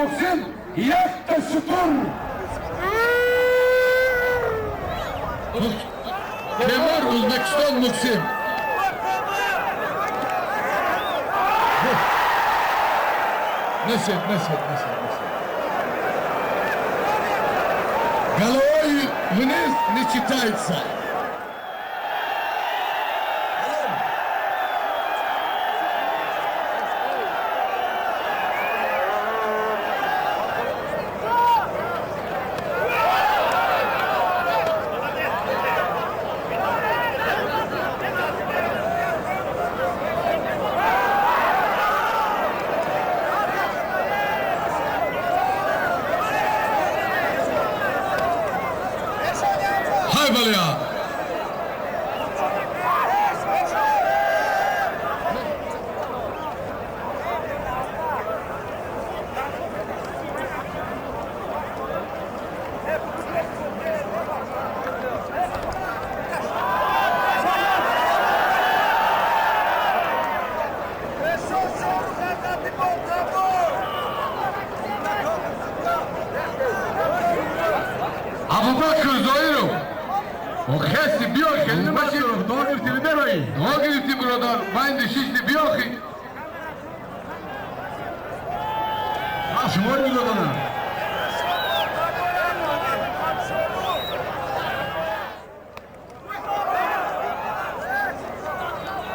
Мухсин якта шутур. Темур, Узбекистон, Мухсин. Насед, насед, насед, насед. Головой вниз не читается. Hay Balya. Абубакр Зоиров. Хеси биё хеле баши Дуо гирифти биберои. Дуо гирифти, бародар, байни шишти биёхи. Шумо нигоҳ дорам.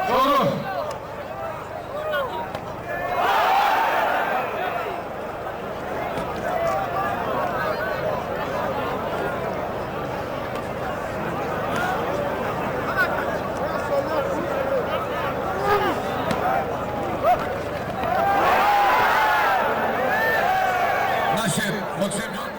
Шорух. Нашед, Максим ҷон.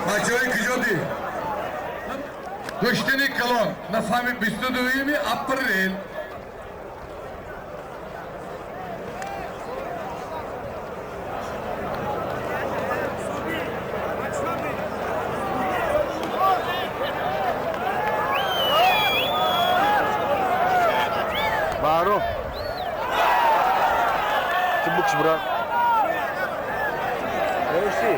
Бачаҳои киҷодӣ? Гӯштини калон нафаҳми 22-юми апрел. Баҳром. Ты букш, брат. Эши.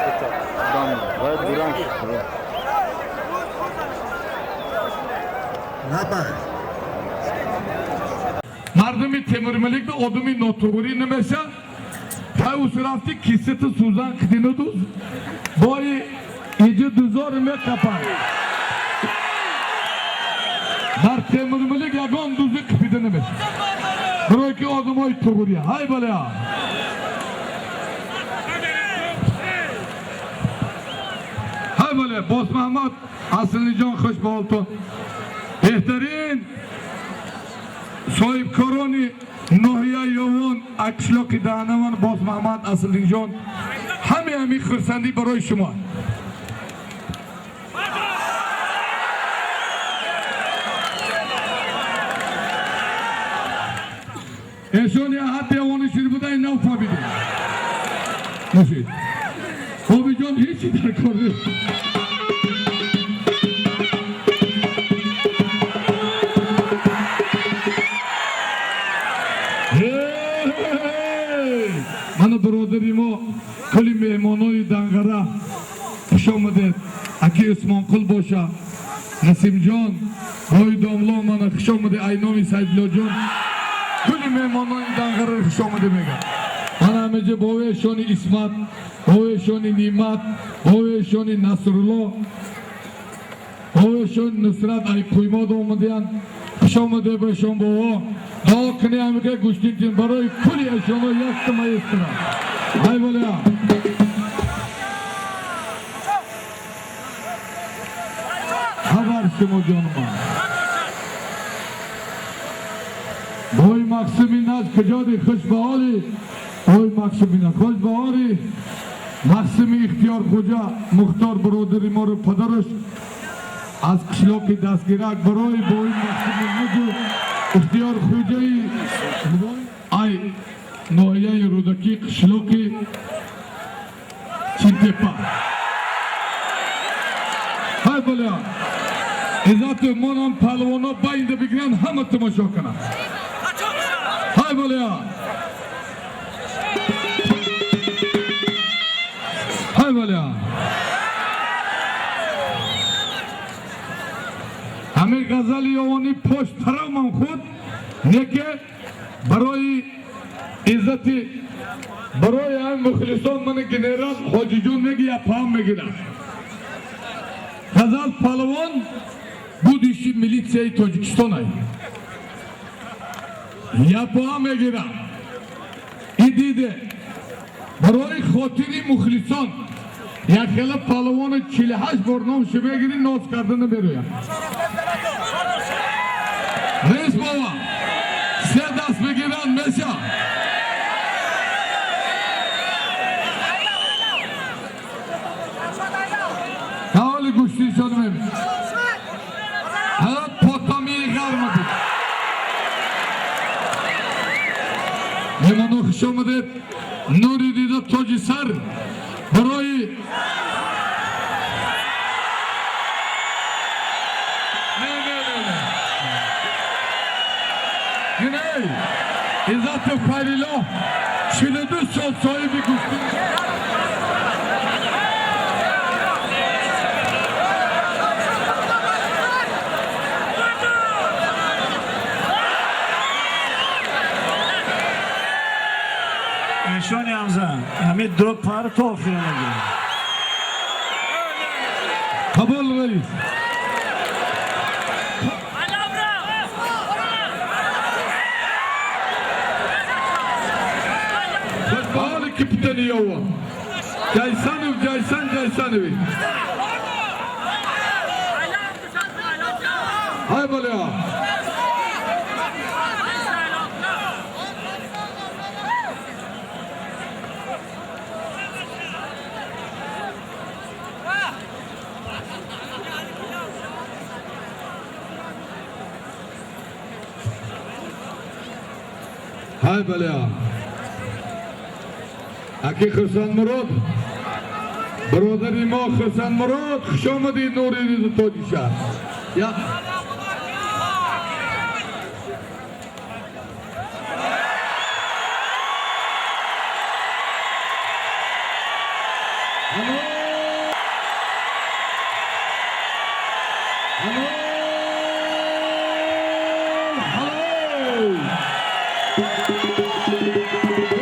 Это. Дам, бояд буланд. Напа. Мардуми Темурмалик одами нотуғурӣ намеша. Тай усурафти кисати сӯзан қидину дуз. Бои иҷи дузор мекапан. Дар Темурмалик ягон дузи қипида намеша. Барои ки одамои туғурия. Ҳай баля. Ҳай бале, Боз Муҳаммад Аслиҷон, хуш ба ҳолтон. Беҳтарин соҳибкорони ноҳияи Ёвон, қишлоқи Даҳанаван, Боз Муҳаммад Аслиҷон, ҳами ҳамин хурсандӣ барои шумо. Эшон я ҳад девони шуд буда, ин нав фаҳмидем. Бошед. Бобиҷон ҳечи дар кор нест. Эй! Мана бародари мо, кулли меҳмонои Данғара, хуш омадед. Аки Усмонқул боша, Насимҷон, ҳои домло, мана хуш омадед. Ай номи Сайдуллоҷон кулли меҳмонои Данғара хуш омадед мегам. Мана ҳамеҷа бовешони Исмат, бовешони Нимат, бовешони Насрулло, бовешони Нусрат ай Қуймод омадиянд. Хуш омадед бошон, бово. Дуо кунӣ ҳамига гӯштинтин барои кулли эшоно якта маэстро. Ай боля. Хабар шумо, ҷонуман. Бой Мақсуми наз куҷоди? Хуш ба ҳоли бой Мақсуми наз, хуш ба ҳоли Мақсуми Ихтиёр Хуҷа Мухтор, бародари моро, падараш аз қишлоқи Дастгирак, барои бои Мақсуми назу Ихтиёр Хуҷаи ай ноҳияи Рӯдакӣ, қишлоқи Қӯрғонтеппа. Ҳай боля. Иззату монам палвоно байнда бигиранд, ҳама тамошо кунанд. Ҳай боля. Ҳай боля. Ҳамин ғазали ёвонӣ пошт таравмам худ неке барои иззати барои ҳамин мухлисон мани генерал Ҳоҷиҷон меги япаам мегирад. Ғазал палвон будущий милитсияи Тоҷикистон ай. Япаа мегирад. И диде барои хотири мухлисон як хела палвони 48 бор номшо мегирӣ, ноз карда намерояд. Раис бова се даст бигиранд меша. Ҳаволи гӯштишон мебин. Ҳала потамии гарма буд. Меҳмоно, хуш омадед. Нури дида, тоҷи сар барои не, не, не, не. Гиней, Иззатов Хайрилло 42 сол соҳиби гӯштӣ. Эшони Ҳамза, ҳамин ду пар то охира мегирем. Қабул, раис. Ҳоли капитани Ёва. Ҷайсанов Ҷайсан Ҷайсанович. Ҳай боля. Ҳай баля. Аки Хурсандмурод, бародари мо Хурсандмурод, хуш омадӣ, нури дида, тоҷи шаҳр. Я Halol! Halol! Halol!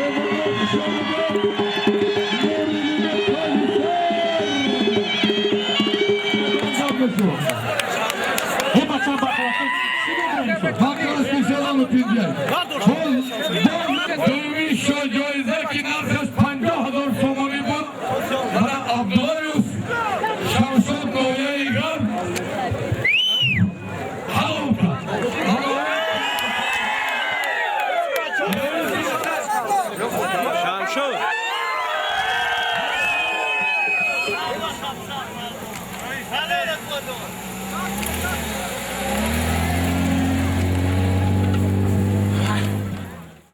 Меҳмоно, хуш омадед. Нури дида, тоҷи шаҳр. Э, бача, бақвақт чӣ мебурем? Ҳаққас мешавам пинҷай. Боз дуюми ҷоиза ки нархаш 50 000 сомонӣ буд, мана Абдуллаев Шамшод, ноҳияи Ғарб, ҳалол кард. Шамшод.